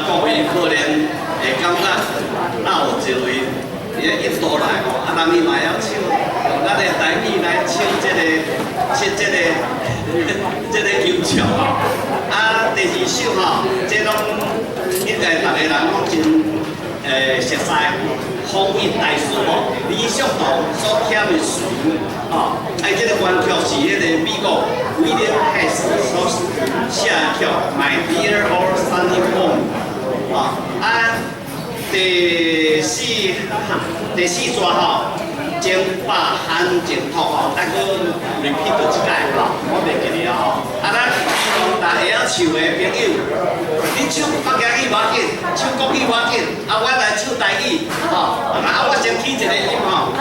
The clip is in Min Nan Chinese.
各位可能會感覺啊有一位佇咧印度來吼，啊人伊嘛會曉唱，用咱的台語來唱這个，唱這个金曲吼。啊，第二首吼，這攏應該逐个人攏真熟悉，弘一大師吼，李叔同所填的詞吼，啊，這个原曲是彼个美國 William Hayes 所寫的曲《My Dear Old Sunny Home》啊，啊，第四逝吼，情百罕情托吼，愛閣 repeat 一擺吼，我袂記得啊吼。啊，咱希望大會曉唱的朋友，你唱北京語無要緊，唱國語無要緊，啊，我來唱台語，吼，啊，我先起一个音吼。